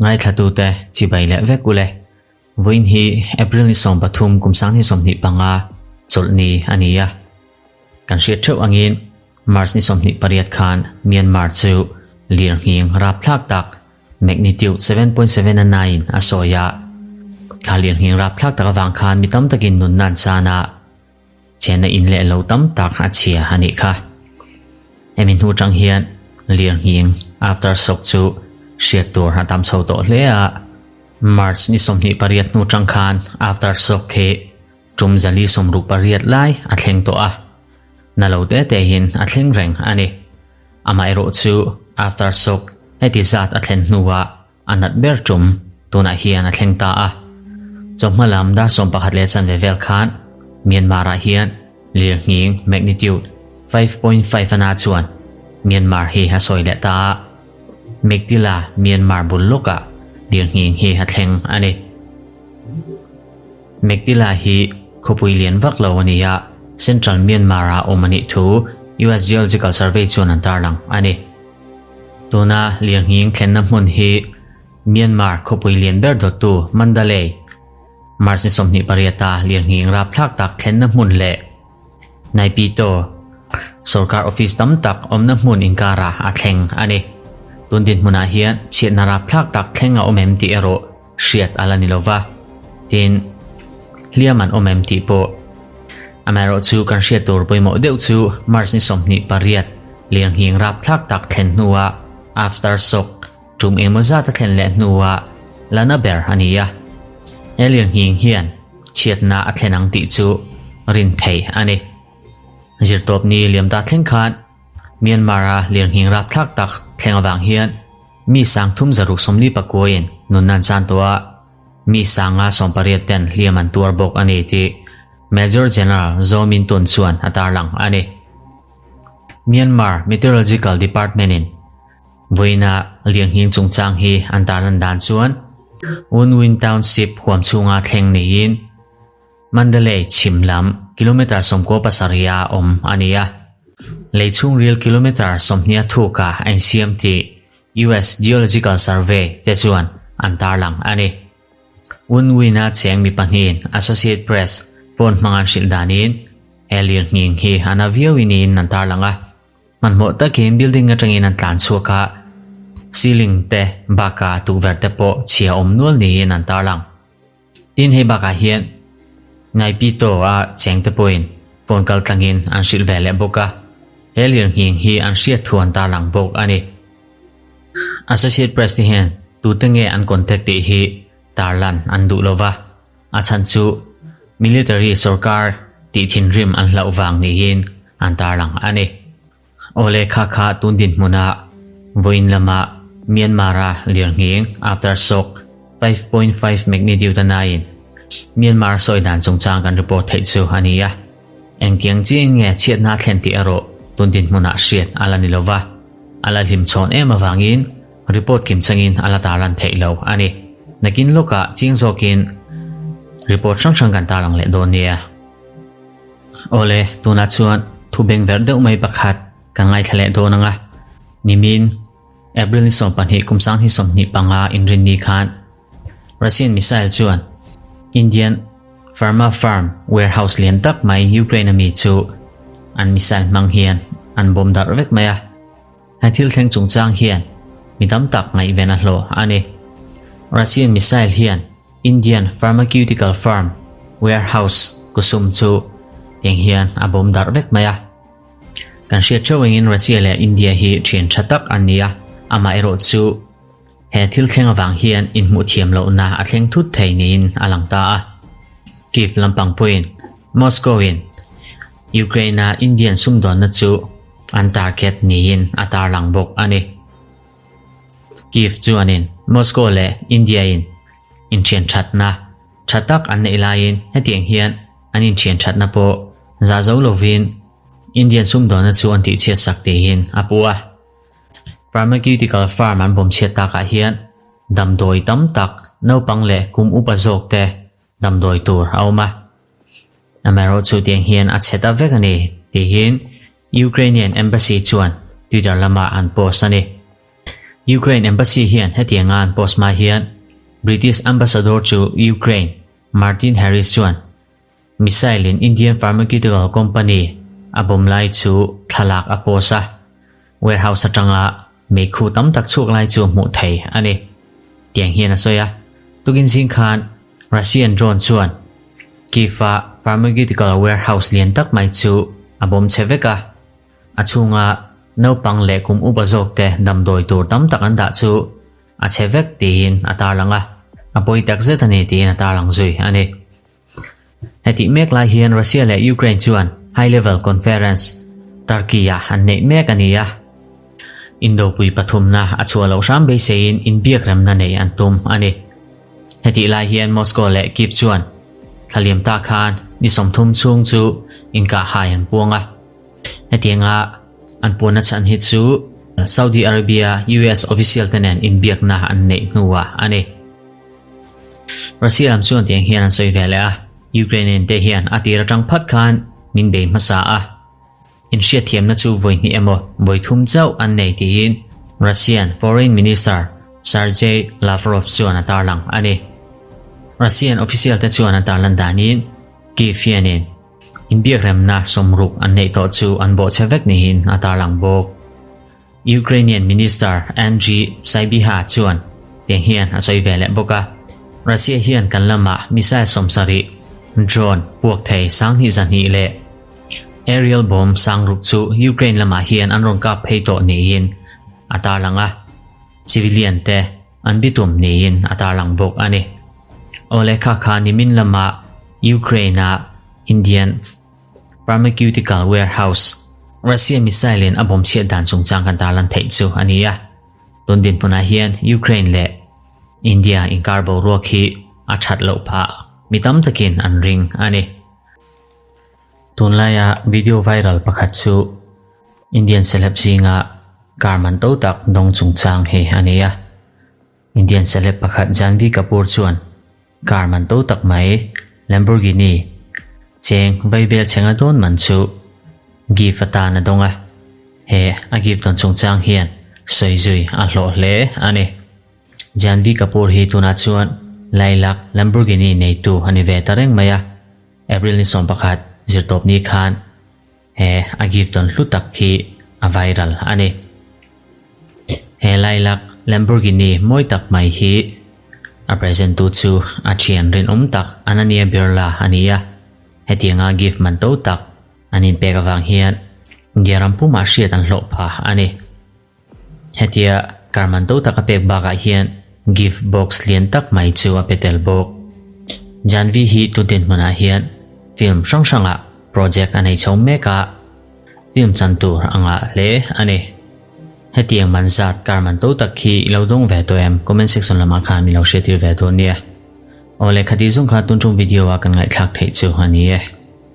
Ngaithlatute chibai leh vek ule. Vawiin hi April ni 13 kum 2025 chawlhni a ni a. Kan hriat theuh angin March ni 28 khan Myanmar chu lirnghing rapthlak tak magnitude 7.79 a sawi a. Kha lirnghing rapthlak tak avang khan mi tam takin nunna an chan a. Chenna in leh lo tam tak a chhia a nih kha. Hemi hnu tang hian lirnghing aftershock chu hriat tur a tam chho tawh hle a. March ni 28 hnu tang khan aftershock hi tum 468 lai a thleng tawh a. Na lo te te hin a thleng reng a ni. Amaherawh chu aftershock heti zat a thlen hnuah A nat ber tum tunah hian a thleng ta a. Chawhma lam dar 11:15 vel khan Myanmar-ah hian lirnghing magnitude 5.5 a na chuan Myanmar hi a sawi leh ta a. Meiktila Myanmar bul lawkah lirnghing hi a thleng a ni. Meiktila hi khawpui lian vak lo a ni a, Central Myanmar-ah awm a nih thu US Geological Survey chuan an tarlang a ni. Tuna lirnghing thlenna hmun hi Myanmar khawpui lian ber dawttu Mandalay, March ni 28 a lirnghing rapthlak tak thlenna hmun leh Naypyidaw sorkar office tam tak awmna hmun inkarah a thleng a ni. Tun dinhmunah hian chhiatna rapthlak tak thleng a awm em tih erawh hriat a la ni lova, tin hliam an awm em tih pawh. Amaherawhchu kan hriat tur pawimawh deuh chu March ni 28 lirnghing rapthlak tak thlen hnuah aftershock tum engemaw zat a thlen leh hnuah la na ber a ni a. He lirnghing hian chhiatna a thlen ang tih chu rin thei a ni. Zirtawp ni liam ta thleng khan Myanmar-a lirnghing rapthlak tak thleng avang hian mi 369 in nunna an chan tawh a, mi 118 ten hliam an tuar bawk a ni tih Major General Zaw Min Tun chuan a tarlang a ni. Myanmar Meteorological Department in vawiina lirnghing chungchang hi an tarlan dan chuan Wunwin Township huam chhunga thleng niin Mandalay chhim lam kilometre 97 a awm a ni a. Lei chhungril kilometre 20 a thuk a a insiam tih US Geological Survey te chuan an tarlang a ni. Wunwin-a cheng mi pahnihin Associate Press phone hmanga an hrilh danin he lirnghing hi a na viau inin an tarlang a. Hmanhmawh takin building atangin an tlan chhuak a, ceiling te bakah tukverh te pawh chhia awm nual niin an tarlang. Tin hei bakah hian Naypyidaw a cheng te pawhin phone kal tlangin an hrilh ve leh bawk a, he lirnghing hi an hriat thu an tarlang bawk a ni. Associate Press te hian tute nge an contact tih hi tarlan an duh lova, a chhan chu military sorkar tih thinrim an hlauh vang niin an tarlang a ni. Awle kha kha tun dinhmuna vawiin lama Myanmar-a lirnghing aftershock 5.5 magnitude a naiin Myanmar sawi dan chungchang kan report theih chu a ni a. Engtiang chiang nge chhiatna thlen tih erawh tun dinhmunah hriat a la ni lova, a la hlim chhawn em avangin report kim changin a la tarlan theih lo a ni. Nakin lawkah chiang zawkin report hrang hrang kan tarlang leh dawn nia. Awle, tunah chuan thu beng verh deuh mai pakhat ka ngaithla leh dawn ang a. Nimin, April ni 12 kum 2025 inrinni khan Russian missile chuan Indian Pharma Farm warehouse lian tak mai Ukraine ami chu an missile hmang hian an bomb darh vek mai a. He thil thleng chungchang hian mi tam tak ngaihven a hlawh a ni. Russian missile hian Indian Pharmaceutical Firm warehouse kusum chu eng hian a bomb darh vek mai a. Kan hriat theuh engin Russia leh India hi thian tha tak an ni a, amaherawh chu he thil thleng avang hian inhmuh thiam lohna a thleng thut thei niin a lang ta a. Kyiv lampang pawhin Moscow-in Ukraine-a Indian sumdawnna chu an target niin a tarlang bawk a ni. Kyiv chuanin Moscow leh India-in inthian thatna tha tak an neih laiin hetiang hian an inthian thatna pawh za zo lovin Indian sumdawnna chu an tihchhiat sak tiin a pu a. Pharmaceutical firm an bawmchhiat takah hian damdawi tam tak naupang leh kum upa zawk te damdawi tur a awm a. Amaherawhchu tiang hian a chhe ta vek a ni tiin Ukrainian Embassy chuan Twitter lamah an post a ni. Ukraine Embassy hian hetianga an post hma hian British Ambassador to Ukraine Martin Harris chuan Missile in Indian pharmaceutical company a bomb lai chu thlalak a post a, warehouse atanga meikhu tam tak chhuak lai chu hmuh thei a ni. Tiang hian a sawi a, tukin zing khan Russian drone chuan Kyiv-a pharmaceutical warehouse lian tak mai chu a bomb chhe vek a, a chhunga naupang leh kum upa zawkte damdawi tur tam tak an dah chu a chhe vek tiin a tarlang a, a pawi tak zet a ni tiin a tarlang zui a ni. Hetih mek lai hian Russia leh Ukraine chuan High Level Conference Turkey-ah an neih mek a ni a. Indopui pathumna a chhuah loh hram beiseiin inbiakremna neih an tum a ni. Hetih lai hian Moscow leh Kyiv chuan thlaliam ta khan ni 30 chhung chu inkahhai an puang a. Hetianga an puanna chhan hi chu Saudi Arabia US official te nen inbiakna an neih hnuah a ni. Russia lam chuan tiang hian an sawi ve leh a, Ukrainian te hian a tir atang phat khan min bei hmasa a, inhriatthiamna chu vawi hnih emaw vawi thum chauh an nei tiin Russian Foreign Minister Sergei Lavrov chuan a tarlang a ni. Russian official te chuan an tarlan danin Kyiv hianin inbiakremna sawmruk an neih tawh chu an bawhchhe vek niin a tarlang bawk. Ukrainian Minister Andriy Sybiha chuan tiang hian a sawi ve leh bawk a, Russia hian kan lamah missile 70, drone puak thei 2200 leh aerial bomb 6000 chu Ukraine lamah hian an rawn kap phei tawh niin a tarlang a, civilian te an bitum niin a tarlang bawk a ni. Aw lehkha kha nimin lamah Ukraine-a Indian Pharmaceutical Warehouse, Russia missile in a bomb chhiat dan chungchang kan tarlan theih chu a ni a. Tun dinhmunah hian Ukraine leh India inkar boruak hi a that loh phah mi tam takin an ring a ni. Tunlaia video viral pakhat chu Indian celeb zinga car man to tak dawng chungchang hi a ni a. Indian celeb pakhat Janhvi Kapoor chuan Car man to tak mai, Lamborghini, cheng vaibel chhenga dawn man chu gift atan a dawng a, he a gift dawn chungchang hian sawi zui a hlawh hle a ni. Janhvi Kapoor hi tunah chuan Lilac Lamborghini neitu a ni ve ta reng mai a, April ni 11 zirtawp ni khan he a gift dawn hlu tak hi a viral a ni. He Lilac Lamborghini mawi tak mai hi a present tu chu a thian rinawm tak Ananya Birla a ni a, hetianga gift man to tak an inpek avang hian India ram pumah hriat an hlawh pha a ni. Hetia car man to tak a pek bakah hian gift box lian tak mai chu a pe tel bawk. Janhvi hi tu dinhmunah hian film hrang hrangah project a nei chho mek a, film chan tur a ngah hle a ni. Hetiang man zat car man to tak khi i lo dawng ve tawh em? Comment section lamah khan min lo hriattir ve dawn nia. Awle khati zawng kha tun tum video a kan ngaihthlak theih chu a ni e.